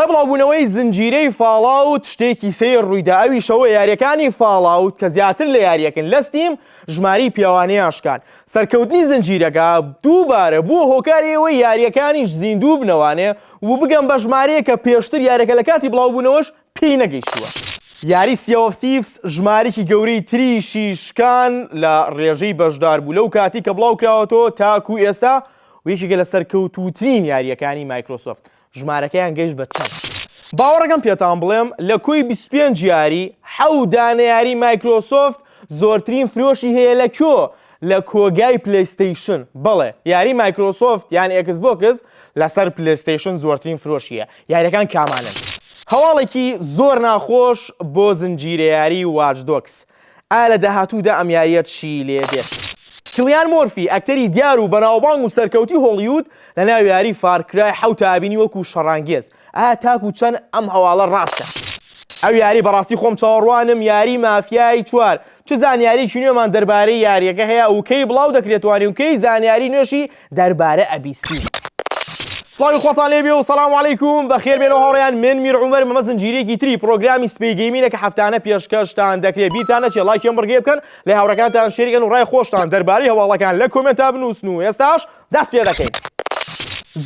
دوای بڵاوبوونەوەی زنجیرەی Fallout شتێکی سەیر ڕوویدا ئەویش ئەوە یاریەکانی Fallout کە زیاتر لە یاریەکن لە Steam ژمارەی پیاوانەیان شکان سەرکەوتنی زنجیرەکە دووبارە بووە هۆکاری ئەوەی یاریەکانیش زیندوو بنەوانێ و بگەن بە ژمارەیەک کە پێشتر یاریەکە لە کاتی بڵاوبوونەوەش پێی نەگەیشتووە. یاری Sea of Thieves ژمارەیەکی گەورەی تریشی شکان لە ڕێژەی بەشداربوو لەو کاتی کە بڵاوکراوەتەوە تاکوو ئێستا و یەکێکە لە سەرکەوتووترین یارییەکانی مایکرۆسۆفت. ژمارەکەیان گەیشت بە چەند؟ باوەڕەکەم پێتان بڵێم لە کۆی 25 یاری حەوت دانە یاری مایکرۆسۆفت زۆرترین فرۆشی هەیە لە کۆ؟ لە کۆگای PlayStation بەڵێ یاری مایکرۆسۆفت یان Xbox لەسەر PlayStation زۆرترین فرۆشی هەیە یاریەکان کامانەن؟ هەواڵێکی زۆر ناخۆش بۆ زنجیرە یاری Watch Dogs ئایا لە داهاتوودا ئەم یارییە چی لێ دێت؟ کیلیان مۆرفی، ئەکتەری دیار و بەناوبانگ و سەرکەوتووی هۆڵیوود، لە ناو یاری Far Cry حەوتا ئەبینی وەکو شەڕانگێز، ئایا تاکو چەند ئەم هەواڵە ڕاستە؟ ئەو یاری بەڕاستی خۆم چاوەڕوانم یاری مافیای چوار چ زانیاریەکی نوێمان دەربارەی یاریەکە هەیە و کەی بڵاو دەکرێتوانی و کەی زانیاری نوێشی دەربارە ئەبیستین. سڵاوی خۆتان لێ بێ و سەلام عەلەیکوم بەخێر بێنەوە هاوڕێیان من میر عومەر مەمە زنجیرەیەکی تری پرۆگرامی سپەی gaming ە کە هەفتانە پێشکەشتان دەکرێت بیرتان نەچێت ڵایکی ئەم بڕگەیە بکەن لای هاوڕێکانتان share ی کەن و ڕای خۆشتان دەربارەی هەواڵەکان لە comment ا بنووسن و ئێستاش دەست پێ دەکەین.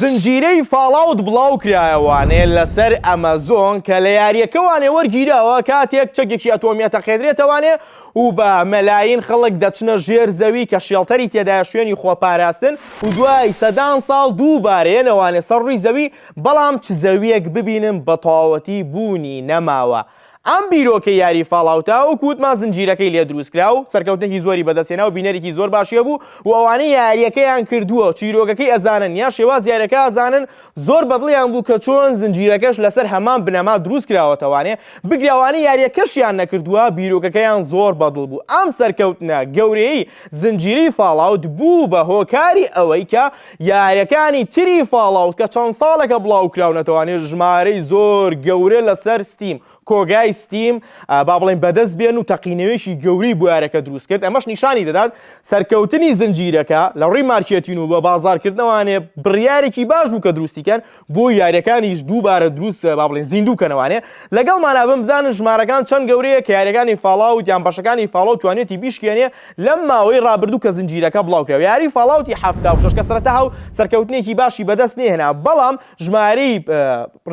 زنجیرەی Fallout بڵاو کرایەوانێ لەسەر ئەمەزۆن کە لە یاریەکەوانێ وەرگیراوە کاتێک چەکێکی ئەتۆمیە تەقێنرێتەوانێ و بە مەلاین خەڵک دەچنە ژێر زەوی کە shelter ی تێدایە شوێنی خۆپاراستن و دوای سەدان ساڵ دووبارە یەنەوانێ سەر ڕووی زەوی بەڵام چ زەویەک ببینن بەتەواوەتی بوونی نەماوە ئەم بیرۆکەی یاری Fallout ە وەکو وتمان زنجیرەکەی لێ دروست کرا و سەرکەوتنێکی زۆری بەدەستهێنا و بینەرێکی زۆر باشی هەبوو و ئەوانەی یارییەکەیان کردووە چیرۆکەکەی ئەزانن یا شێوازی یاریەکە ئەزانن زۆر بەدڵیان بوو کە چۆن زنجیرەکەش لەسەر هەمان بنەما دروست کراوەتەوانێ بگرە ئەوانەی یاریەکەشیان نەکردووە بیرۆکەکەیان زۆر بەدڵ بوو ئەم سەرکەوتنە گەورەیەی زنجیرەی Fallout بوو بە هۆکاری ئەوەی کە یاریەکانی تری Fallout کە چەند ساڵێکە بڵاوکراونەتەوانێ ژمارەی زۆر گەورە لەسەر Steam کۆگای Steam با بڵێین بەدەست بێن و تەقینەوەیەکی گەورەی بۆ یارەکە دروست کرد ئەمەش نیشانی دەدات سەرکەوتنی زنجیرەکە لە ڕووی مارکێتین و بە بازارکردنەوانێ بڕیارێکی باش بوو کە دروستی کەن بۆ یاریەکانیش دووبارە دروست با بڵێن زیندوو کەنەوانێ لەگەڵمانا بم بزانن ژمارەکان چەند گەورەیە کە یاریەکانی Fallout یان بەشەکانی Fallout توانێتی بیشکێنێ لەم ماوەی ڕابردوو کە زنجیرەکە بڵاوکرا یاری Fallout ی 76 کە سەرەتا هاو سەرکەوتنێکی باشی بەدەست نێهێنا بەڵام ژمارەی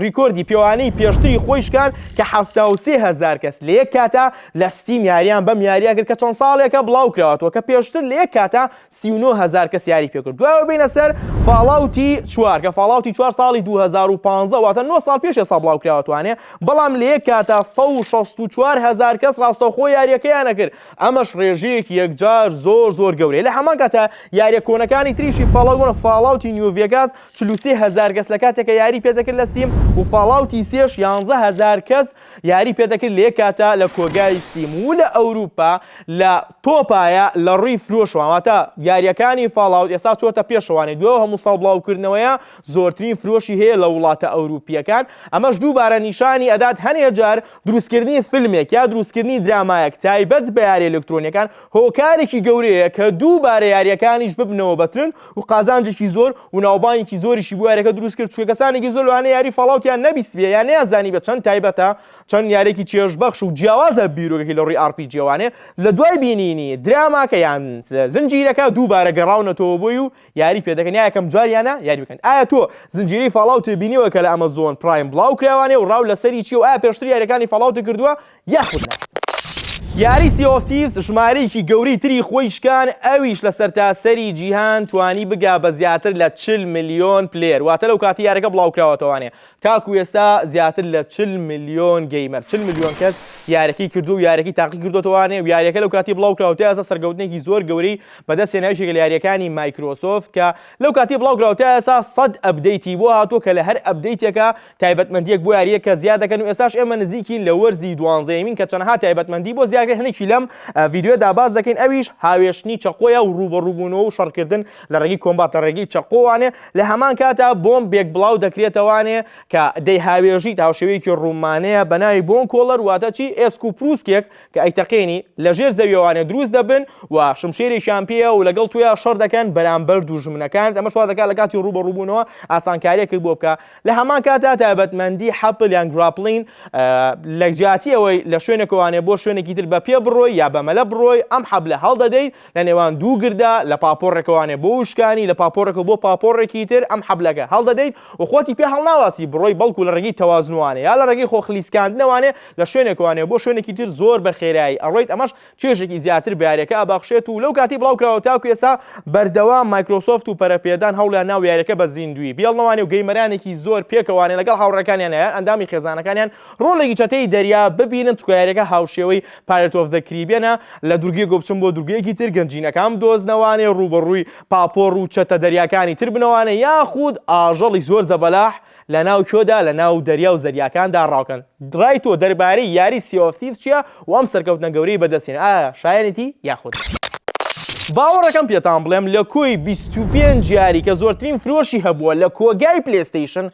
ڕیکۆردی پێوانەی پێشتری خۆی شکان کە 73 هەزار کەس لە یەک کاتا لە Steam یاریان بەم یاریە کرد کە چەند ساڵێکە بڵاو کراوەتەوە کە پێشتر لە یەک کاتا 39 هەزار کەس یاری پێکرد دوایەوە بینە سەر Fallout ی چوار کە Fallout ی چوار ساڵی 2015 واتە 9 ساڵ پێش ئێستا بڵاو کراوەتوانێ بەڵام لە یەک کاتا 164 هەزار کەس ڕاستەوخۆ یاریەکەیان ئەکرد ئەمەش ڕێژەیەکی یەکجار زۆر زۆر گەورەیە لە هەمان کاتا یاریە کۆنەکانی تریشی Fallout Fallout ی New Vegas 43 هەزار کەس لە کاتێکە یاری پێدەکرد لە Steam و Fallout ی سێش 11 هەزار کەس یاری پێدەکرد لە یەک کاتا لە کۆگای Steam و لە ئەوروپا لە top ایە لە ڕووی فرۆشەوە واتە یاریەکانی Fallout ئێستا چۆتە پێشەوانێ دوای هەموو ساڵ بڵاوکردنەوەیە زۆرترین فرۆشی هەیە لە وڵاتە ئەوروپیەکان ئەمەش دووبارە نیشانی ئەدات هەنێ جار دروستکردنی فیلمێک یا دروستکردنی درامایەک تایبەت بە یاری ئەلکترۆنیەکان هۆکارێکی گەورەیە کە دووبارە یاریەکانیش ببنەوە بە trend و قازانجێکی زۆر و ناوبانگێکی زۆریشی بۆ یاریەکە دروست کرد چونکە کەسانێکی زۆر لەوانەیە یاری Fallout یان نەبیستبێ یان نەیانزانیبێ چەند تایبەتە چەند یاریەکی چێژبەخش و جیاوازە بیرۆکەکەی لە ڕووی RPG یەوانێ لە دوای بینینی دراماکە یان زنجیرەکە دووبارە گەڕاونەتەوە بۆی و یاری پێ دەکەن یا یەکەم جاریانە یاری بکەن ئایا تۆ زنجیرەی Fallout بینیوە کە لە Amazon Prime بڵاو کراوانێ و ڕاو لەسەری چیە و ئایا پێشتر یاریەکانی Fallout کردووە یاخود نا؟ یاری Sea of Thieves ژمارەیەکی گەورەی تری خۆی شکان ئەویش لە سەرتاسەری جیهان توانی بگا بە زیاتر لە 40 ملیۆن player واتە لەو کاتی یاریەکە بڵاوکراوەتەوانێ تاکو ئێستا زیاتر لە 40 ملیۆن gamer 40 ملیۆن کەس یاریەکەی کردو و یاریەکەی تاقی کردوەتەوانێ و یاریەکە لەو کاتی بڵاوکراوە تا ئێستا سەرکەوتنێکی زۆر گەورەی بەدەستهێنا یەکێکە لە یاریەکانی مایکرۆسۆفت کە لەو کاتی بڵاوکراوە تا ئێستا 100 update ی بۆ هاتووە کە لە هەر update ێکا تایبەتمەندییەک بۆ یارییەکە زیاد دەکەن و ئێستاش ئێمە نزیکین لە وەرزی دوانزەیەمین کە چەندەها تایبەتمەندی بۆ زیاد. دەکرێت هەنێکی لەم ڤیدیۆدا باس دەکەین، ئەویش هاوێشتنی چەقۆیە و ڕووبەڕووبوونەوە و شەڕکردن لە ڕێگەی combat لە ڕێگەی چەقۆوانێ، لە هەمان کاتا بۆمبێک بڵاو دەکرێتەوانێ کە دەیهاوێژیت هاوشێوەیەکی ڕوومانەیە بە ناوی bone crawler، واتە چی؟ ئێسک و پروسکێک کە ئەیتەقێنی لە ژێر زەویەوانێ دروست دەبن و شمشێرێکیان پێیە و لەگەڵ تۆیا شەڕ دەکەن بەرامبەر دوژمنەکانت، ئەمەش وا دەکات لە کاتی ڕووبەڕووبوونەوە ئاسانکارییەکت بۆ بکا. لە هەمان کاتدا تایبەتمەندی حەپل یان grappling لە جیاتی ئەوەی لە شوێنێکەوانێ بۆ شوێنێکی تر بە پێ بڕۆی یا بە مەلە بڕۆی ئەم حەبلە هەڵدەدەیت لە نێوان دوو گردا لە پاپۆڕێکەوانێ بۆ وشکانی لە پاپۆڕێکەوە بۆ پاپۆڕێکی تر ئەم حەبلەکە هەڵدەدەیت و خۆتی پێ هەڵناواسی بڕۆی بەڵکو لە ڕێگەی تەوازنوانێ یا لە ڕێگەی خۆ خلیسکاندنەوانێ لە شوێنێکەوانێ بۆ شوێنێکی تر زۆر بە خێرایی ئەڕۆیت ئەمەش چێژێکی زیاتر بە یاریەکە ئەبەخشێت و لەو کاتەی بڵاوکراوە تاکو ئێستا بەردەوام مایکرۆسۆفت و پەرەپێدان هەوڵیان ناوە یاریەکە بە زیندوویی بێڵنەوانێ و gamer انێکی زۆر پێکەوانێ لەگەڵ هاوڕێکانیان یان ئەندامی خێزانەکانیان ڕۆڵێکی چەتەی دەریا ببینن چونکە یاریەکە هاوشێوەی Pirate of the Caribbean ە لە دورگەیەکەوە بچن بۆ دورگەیەکی تر گەنجینەکان بدۆزنەوانێ ڕووبەڕووی پاپۆڕ و چەتە دەریاکانی تر بنەوانێ یاخود ئاژەڵی زۆر زەبەلاح لە ناو کوێدا لە ناو دەریا و زەریاکاندا ڕاوکەن. ڕای تۆ دەربارەی یاری Sea of Thieves چیە و ئەم سەرکەوتنە گەورەی بەدەست هێنا ئایا شایەنێتی یاخود نا؟ باوەڕەکەم پێتان بڵێم لە کۆی 25 یاری کە زۆرترین فرۆشی هەبووە لە کۆگای پلەیستەیشن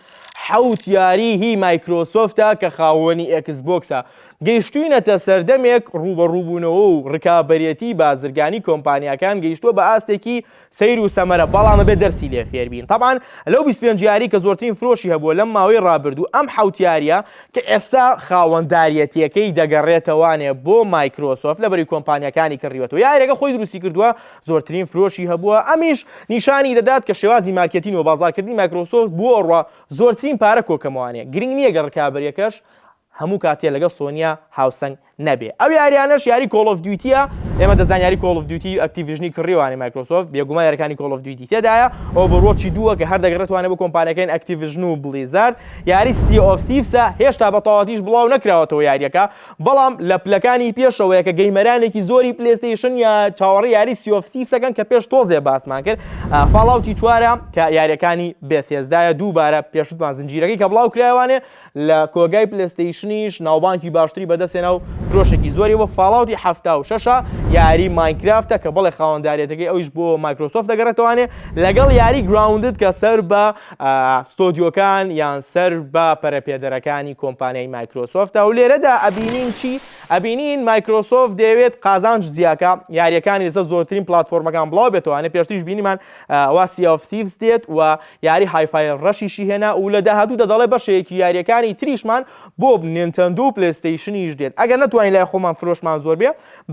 حەوت یاری هی مایکرۆسۆفتە کە خاوەنی ئێکس بۆکسە گەیشتوینەتە سەردەمێک ڕووبەڕووبوونەوە و ڕکابەرێتی بازرگانی کۆمپانیاکان گەیشتووە بە ئاستێکی سەیر و سەمەرە بەڵام ئەبێت دەرسی لێ فێربین تەبعەن لەو 25 یاری کە زۆرترین فرۆشی هەبووە لەم ماوەی ڕابردوو ئەم حەوت یاریە کە ئێستا خاوەنداریەتیەکەی دەگەڕێتەوانێ بۆ مایکرۆسۆفت لەبەری کۆمپانیەکانی کڕیوەتەوە یاریەکە خۆی دروستی کردووە زۆرترین فرۆشی هەبووە ئەمیش نیشانی دەدات کە شێوازی مارکێتین و بازاڕکردنی مایکرۆسۆفت بۆ ئەڕوا زۆرترین پارە کۆکەمەوانێ گرنگ نییە گەر ڕکابەریەکەش هەموو کاتێ لەگەڵ سۆنیا هاوسەنگ نەبێ. ئەو یاریانەش یاری Call of Duty ە، ئێمە دەزانین یاری Call of Duty ئەکتیڤیژنی کڕیوانێ مایکرۆسۆفت، بێگومان یاریەکانی Call of Duty تێدایە، Overwatch ی دووە کە هەر دەگەڕێتوانێ بۆ کۆمپانیاکانی ئەکتیڤیژن و بڵیزارد، یاری Sea of Thieves ە هێشتا بە تەواوەتیش بڵاو نەکراوەتەوە یاریەکە، بەڵام لە پلەکانی پێشەوەیە کە gamer انێکی زۆری پلەیستەیشن یا چاوەڕێی یاری Sea of Thieves ەکەن کە پێش تۆزێ باسمان کرد Fallout ی چوارە کە یاریەکانی بێثێزدایە دووبارە پێشوتمان زنجیرەکەی کە بڵاو کرایوانێ لە کۆگای پلەیستەیشنیش ناوبانگی باشتری بەدەستهێنا و فرۆشێکی زۆری بۆ Fallout ی 76 ە یاری ماینکرافتە کە بەڵێ خاوەنداریەتەکەی ئەویش بۆ مایکرۆسۆفت دەگەڕێتەوانێ لەگەڵ یاری Grounded کە سەر بە ستۆدیۆکان یان سەر بە پەرەپێدەرەکانی کۆمپانیای مایکرۆسۆفتە و لێرەدا ئەبینین چی ئەبینین مایکرۆسۆفت دەیەوێت قازانج زیاکە یاریەکانی لەسەر زۆرترین پلاتفۆرمەکان بڵاو بێتەوانێ پێشتریش بینیمان وا Sea of Thieves دێت و یاری Hi-Fi Rush یشی هێنا و لە داهاتوودا دەڵێ بەشێکی یارییەکانی تریشمان بۆ نینتەندۆ و پلەیستەیشنیش دێت. ئەگەر نەتوانین لای خۆمان فرۆشمان زۆر بێ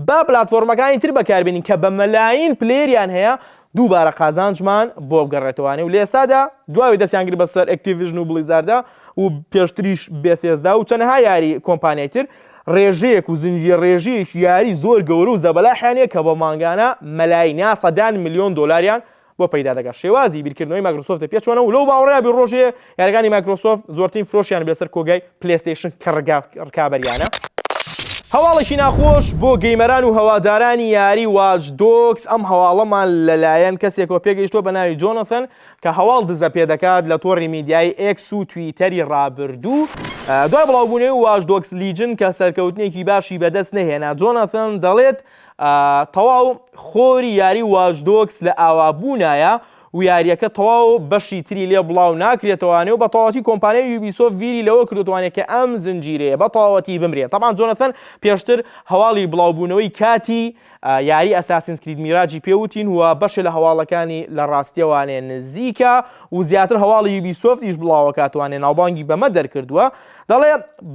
با پلاتفۆرمەکانی تر بەکاربێنین کە بە مەلاین player یان هەیە دووبارە قازانجمان بۆ بگەڕێتەوانێ و لە ئێستادا دواوی دەستیان گرت بەسەر ئەکتیڤیژن و بڵیزاردا و پێشتریش بێثێزدا و چەنەها یاری کۆمپانیای تر ڕێژەیەک و زنجیرە ڕێژەیەکی یاری زۆر گەورە و زەبەلاحیان هەیە کە بە مانگانە مەلاین یا سەدان ملیۆن دۆلاریان بۆ پەیدا دەکات شێوازی بیرکردنەوەی مایکرۆسۆفتە پێچوانە و لەو باوەڕەیا بی ڕۆژێ یاریەکانی مایکرۆسۆفت زۆرترین فرۆشیان بێ سەر کۆگای پلەیستەیشن کە ڕکابەریانە. هەواڵێکی ناخۆش بۆ gamer ان و هەوادارانی یاری Watch Dogs، ئەم هەواڵەمان لەلایەن کەسێکەوە پێگەیشتووە بە ناوی جۆنەثن کە هەواڵ دزە پێدەکات لە تۆڕی میدیایی ئێکس و تویتەری ڕابردوو. دوای بڵاوبوونەوەی Watch Dogs Legion کە سەرکەوتنێکی باشی بەدەست نەهێنا، جۆنەثن دەڵێت، تەواو خۆری یاری Watch Dogs لە ئاوابوونایە و یاریەکە تەواو بەشی تری لێ بڵاو ناکرێتەوانێ و بە تەواوەتی کۆمپانیای یوبیسۆفت بیری لەوە کردوتوانێ کە ئەم زنجیرەیە بە تەواوەتی بمرێ تەبعەن جۆنەثەن پێشتر هەواڵی بڵاوبوونەوەی کاتی یاری Assassin's Creed Mirage ی پێوتین و بەشێ لە هەواڵەکانی لە ڕاستیەوانێ نزیکە و زیاتر هەواڵی یوبیسۆفتیش بڵاوەکاتوانێ ناوبانگی بەمە دەرکردووە دەڵێ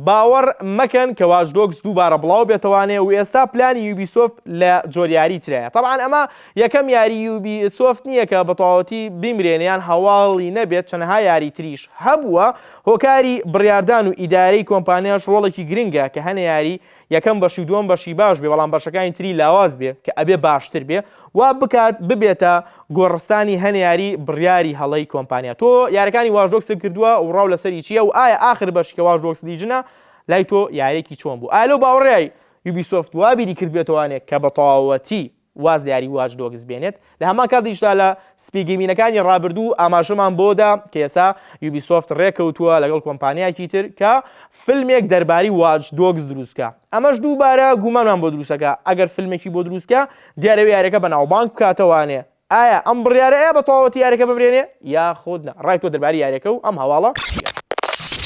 باوەڕ مەکەن کە Watch Dogs دووبارە بڵاو بێتەوانێ و ئێستا پلانی یوبیسۆفت لە جۆر یاری ترایە. تەبعەن ئەمە یەکەم یاری یوبیسۆفت نییە کە بەتەواوەتی بیمرێنێ یان هەواڵی نەبێت چەنەها یاری تریش هەبووە. هۆکاری بڕیاردان و ئیدارەی کۆمپانیاش ڕۆڵێکی گرنگە کە هەنێ یاری یەکەم بەشی و دووەم بەشی باش بێ بەڵام بەشەکانی تری لاواز بێ کە ئەبێ باشتر بێ وا بکات ببێتە گۆڕستانی هەنێ یاری بڕیاری هەڵەی کۆمپانیا تۆ یارەکانی Watch Dogs ت کردووە و ڕاو لەسەری چییە و ئایا ئاخر بەشی کە Watch Dogs Legion ە لای تۆ یارێکی چۆن بوو ئایا لەو باوەڕەی یوبیسۆفت وا بیری کردبێتەوانێ کە بە تەواوەتی. واز لە یاری Watch Dogs بێنێت. لە هەمان کاتیشدا لە سپی گەیمینەکانی ڕابردوو ئاماژەمان بۆ دا کە ئێستا Ubisoft ڕێکەوتووە لەگەڵ کۆمپانیایەکی تر کە فیلمێک دەرباری Watch Dogs دروستکا. ئەمەش دووبارە گومانمان بۆ دروستەکا ئەگەر فیلمێکی بۆ دروستکا دیارە یاریەکە بەناوبانگ بکاتەوانێ. ئایا ئەم بڕیارە ئەیا بە تەواوەتی یاریەکە بمرێنێ یاخود نا؟ ڕای تۆ دەربارەی یاریەکە و ئەم هەواڵە چیە؟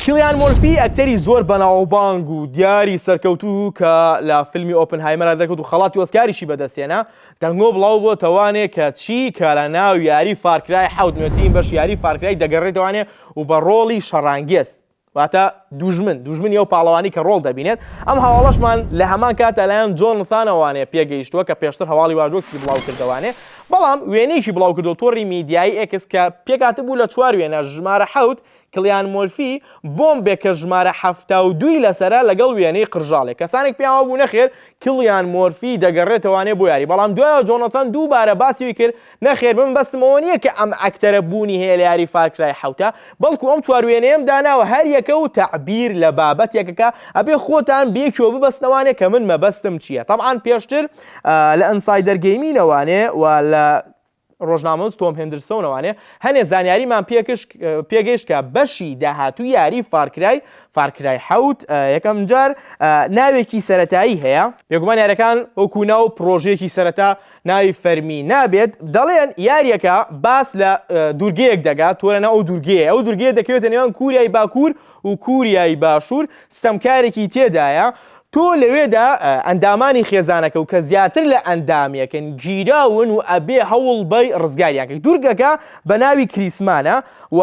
کیلیان مۆرفی ئەکتەری زۆر بەناوبانگ و دیاری سەرکەوتوو کە لە فیلمی Oppenheimer ا دەرکەوت و خەڵاتی ئۆسکاریشی بەدەستهێنا، دەنگۆ بڵاو بۆتەوانێ کە چی کە لە ناو یاری Far Cry حەوت نوێترین بەش یاری Far Cry دەگەڕێتەوانێ و بە ڕۆڵی شەڕانگێز واتە دوژمن، دوژمنی ئەو پاڵەوانی کە ڕۆڵ دەبینێت، ئەم هەواڵەشمان لە هەمان کاتدا لایەن جۆنثانەوانێ پێگەیشتووە کە پێشتر هەواڵی Watch Dogs ی بڵاو کردەوانێ، بەڵام وێنەیەکی بڵاو کردەوە تۆڕی میدیایی ئێکس کە پێکهاتبوو لە چوار وێنە، ژمارە حەوت، کلیان مۆرفی، بۆمبێک کە ژمارە 72 ی لەسەرە لەگەڵ وێنەی قرژاڵێک، کەسانێک پێیان وابوو نەخێر کلیان مۆرفی دەگەڕێتەوانێ بۆ یاری، بەڵام دوایەوە جۆنەثان دووبارە باسی کرد نەخێر من مەبەستم ئەوە نییە کە ئەم ئەکتەرە بوونی هەیە لە یاری Far Cry حەوتا، بەڵکو ئەم چوار وێنەیەم داناوە هەر یەکە و تەعبیر لە بابەتێکەکە ئەبێ خۆتان بێکیەوە ببەستنەوانێ کە من مەبەستم چییە تەبعەن پێشتر لە Insider Gaming ەوانێ و لە ڕۆژنامەنووس تۆم هێندرسۆنەوانێ هەنێ زانیاریمان پێگەیشت کە بەشی داهاتوو یاری Far Cry Far Cry حەوت یەکەم جار ناوێکی سەتایی هەیە. بێگومان یاریەکان وەکو ناو پڕۆژەیەکی سەرەتا ناوی فەرمی نابێت، دەڵێن یاریەکە باس لە دوورگەیەک دەگات، تۆ لەناو ئەو دوورگەیە، ئەو دوورگەیە دەکەوێتە نێوان کوریای باکوور و کوریای باشوور، ستەمکارێکی تێدایە، تۆ لەوێدا ئەندامانی خێزانەکە و کە زیاتر لە ئەندامێکن گیراون و ئەبێ هەوڵ بەی ڕزگاریان کەی. دوورگەکە بە ناوی کریسمانە و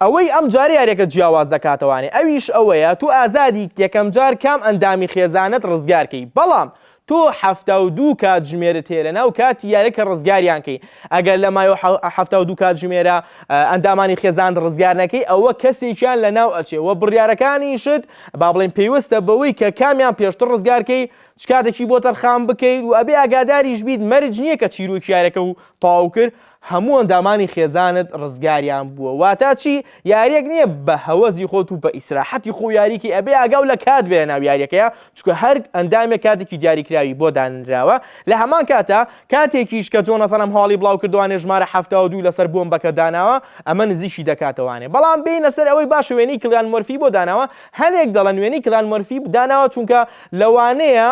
ئەوەی ئەم جارە یاریەکە جیاواز دەکاتەوانێ ئەویش ئەوەیە تۆ ئازادی یەکەم جار کام ئەندامی خێزانت ڕزگار کەی بەڵام تۆ 72 کاتژمێرت هەیە لەناو کاتی یاریەکە ڕزگاریان کەی ئەگەر لە مایۆ 72 کاتژمێرە ئەندامانی خێزانت ڕزگار نەکەی ئەوە کەسێکیان لەناو ئەچێ وە بڕیارەکانیشت با بڵێین پەیوەستە بەوەی کە کامیان پێشتر ڕزگار کەی چ کاتێکی بۆ تەرخان بکەیت و ئەبێ ئاگاداریش بیت مەرج نییە کە چیرۆکی یاریەکە و تەواو کرد هەموو ئەندامانی خێزانت ڕزگاریان بووە واتا چی یاریەک نییە بە هەوەزی خۆت و بە ئیسراحەتی خۆ یاریکی ئەبێ ئاگاو لە کات بێ ناو یاریەکەیە چونکە هەر ئەندامێک کاتێکی دیاریکراوی بۆ دانراوە لە هەمان کاتا کاتێکیش کە جۆنەثەن ئەم هەواڵی بڵاو کردوانێ ژمارە 72 لەسەر بۆمبەکە داناوە ئەمە نزیکی دەکاتەوانێ بەڵام بێینە سەر ئەوەی باشە وێنەی کلیان مۆرفی بۆ داناوە هەنێک دەڵێن وێنەی کلیان مۆرفی داناوە چونکە لەوانەیە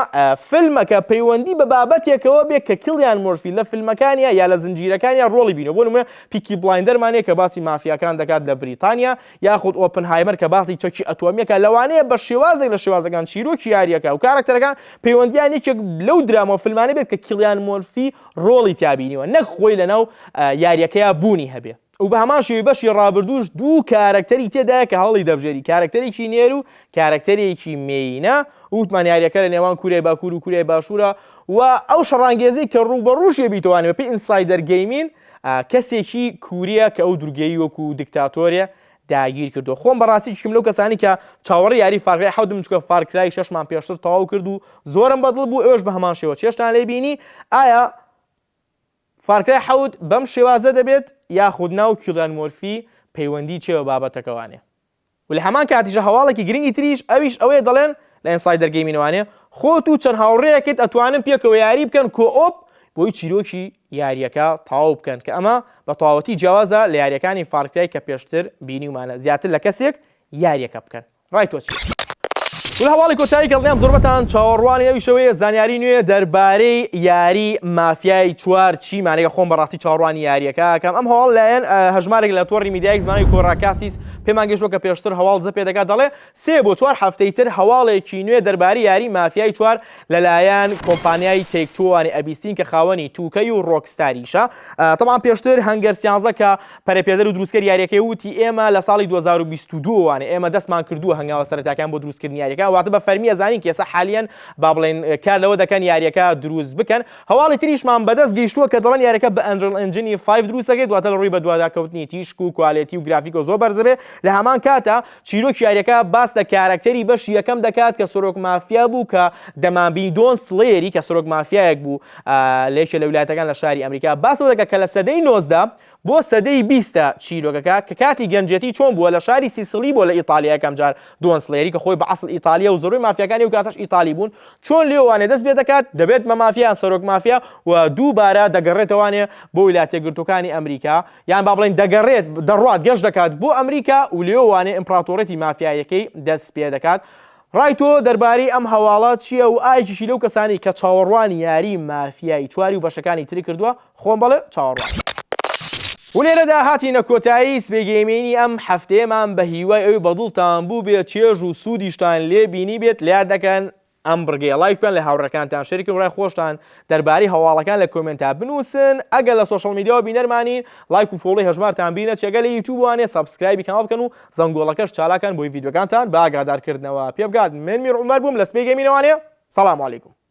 فیلمەکە پەیوەندی بە بابەتێکەوە بێت کە کلیان مۆرفی لە فیلمەکانیا یا لە زنجیرەکانیا ڕۆڵی بینیوە، بۆ نموونە Peaky Blinders مان هەیە کە باسی مافیاکان دەکات لە بریتانیا، یاخود Oppenheimer کە باسی چەکی ئەتۆمییەکە، لەوانەیە بە شێوازێک لە شێوازەکان چیرۆکی یارییەکە و کارەکتەرەکان پەیوەندییان یەکێک لەو دراما و فیلمانە بێت کە کلیان مۆرفی ڕۆڵی تیا بینیوە نەک خۆی لەناو یارییەکەیا بوونی هەبێ. و بە هەمان شێوەی بەشی ڕابردووش دوو کارەکتەری تێدایە کە هەڵی دەبژێری کارەکتەرێکی نێر و کارەکتەرێکی مێینە وتمان یاریەکە لە نێوان کوریای باکوور و کوریای باشوورە و ئەو شەڕانگێزەی کە ڕووبەڕووش یەبیتەوانێ بەپێی Insider Gaming کەسێکی کوریە کە ئەو دورگەی وەکو دیکتاتۆرێ داگیر کردو خۆم بەڕاستی یەکێکم لەو کەسانی کە چاوەڕێی یاری Far Cry حەوتم چونکە Far Cry شەشمان پێشتر تەواو کرد و زۆرم بەدڵ بوو ئێوەش بە هەمان شێوە چێژتان لێ بینی ئایا Far Cry حەوت بەم شێوازە دەبێت یاخود نا و کیڵیان مۆرفی پەیوەندی چیە بە بابەتەکەوانێ و لە هەمان کاتیشا هەواڵێکی گرنگی تریش ئەویش ئەوەیە دەڵێن لە Insider Gaming ەوانێ خۆت و چەند هاوڕێیەکت ئەتوانن پێکەوە یاری بکەن co-op بۆی چیرۆکی یاریەکە تەواو بکەن کە ئەمە بە تەواوەتی جیاوازە لە یاریەکانی Far Cry کە پێشتر بینیومانە زیاتر لە کەسێک یاریەکە بکەن. ڕای تۆ چیە؟ لە هەواڵی کۆتایی کە دڵنیام زۆربەتان چاوەڕوانی ئەویش ئەوەیە زانیاری نوێ دەربارەی یاری مافیای چوار چیمانێکە خۆم بەڕاستی چاوەڕوانی یاریەکە کەم ئەم هەواڵ لایەن هەژمارێک لە تۆڕی میدیای زمانی کۆراکاسیس پێمان گەیشتووە کە پێشتر هەواڵ دزە پێ دەکات دەڵێ سێ بۆ چوار هەفتەی تر هەواڵێکی نوێ دەربارەی یاری مافیای چوار لەلایەن کۆمپانیای Take-Two وانی ئەبیستین کە خاوەنی 2K و Rockstar یشە تەبعەن پێشتر Hangar سیانزە کە پەرەپێدەر و دروستکەری یاریەکەی وتی ئێمە لە ساڵی 2022 وانە ئێمە دەستمان کردووە هەنگاوە سەرەتاکان بۆ دروستکردنی یاریەکە واتە بە فەرمی ئەزانین کە ئێستا حالیەن با بڵێن کار لەوە دەکەن یاریەکە دروست بکەن هەواڵی تریشمان بەدەست گەیشتووە کە دەڵێن یاریەکە بە Unreal Engine ی 5 دروست دەکرێت واتە لە ڕووی بەدواداکەوتنی تیشک و quality و گرافیکەوە زۆر بەرز دەبێت لە هەمان کاتا چیرۆکی یاریەکە باس لە کارەکتەری بەشی یەکەم دەکات کە سەرۆک مافیا بوو کە دەمانبینی دۆن سڵێری کە سەرۆک مافیایەک بوو لە یەکێ لە ویلایەتەکان لە شاری ئەمریکا باس لەوە دەکات کە لە سەدەی 19. بۆ سەدەی بیستە چیرۆکەکە کە کاتی گەنجێتی چۆن بووە لە شاری سیسڵی بووە لە ئیتالیا یەکەم جار دۆن سڵێری کە خۆی بە عەسڵ ئیتالیە و زۆربەی مافیاکانی ئەو کاتەش ئیتالی بوون چۆن لێوانێ دەست پێ دەکات دەبێت بە مافیا یان سەرۆک مافیا و دووبارە دەگەڕێتەوانێ بۆ ویلایەتە یەکگرتووەکانی ئەمریکا یان با بڵێین دەگەڕێت دەڕوات گەشت دەکات بۆ ئەمریکا و لێوانێ ئیمپراتۆڕێتی مافیاییەکەی دەست پێ دەکات ڕای تۆ دەربارەی ئەم هەواڵە چییە و ئایا یەکێکی لەو کەسانەی کە چاوەڕوانی یاری مافیای چواری و بەشەکانی تری کردووە؟ خۆم بەڵێ چاوەڕوانم. و لێرەدا هاتینە کۆتایی سبەی گەیمینی ئەم هەفتەیەمان بە هیوای ئەوەی بەدڵتان بووبێت چێژ و سوودیشتان لێ بینیبێت لەیاد نەکەن ئەم بڕگەیە ڵایک بکەن لە هاوڕێکانتان share کەن و ڕای خۆشتان دەربارەی هەواڵەکان لە comment ا بنووسن ئەگەر لە social media وە بینەرمانین ڵایک و follow ی هەژمارتان بیر نەچێ گەر لە یوتیوبوانێ subscribe ی کەناڵ بکەن و زەنگۆڵەکەش چالاکەن بۆی ڤیدیۆکانتان بە ئاگادارکردنەوە پێ بگات من میر عومەر بووم لە سبەی گەیمینەوانێ سلام علیکم.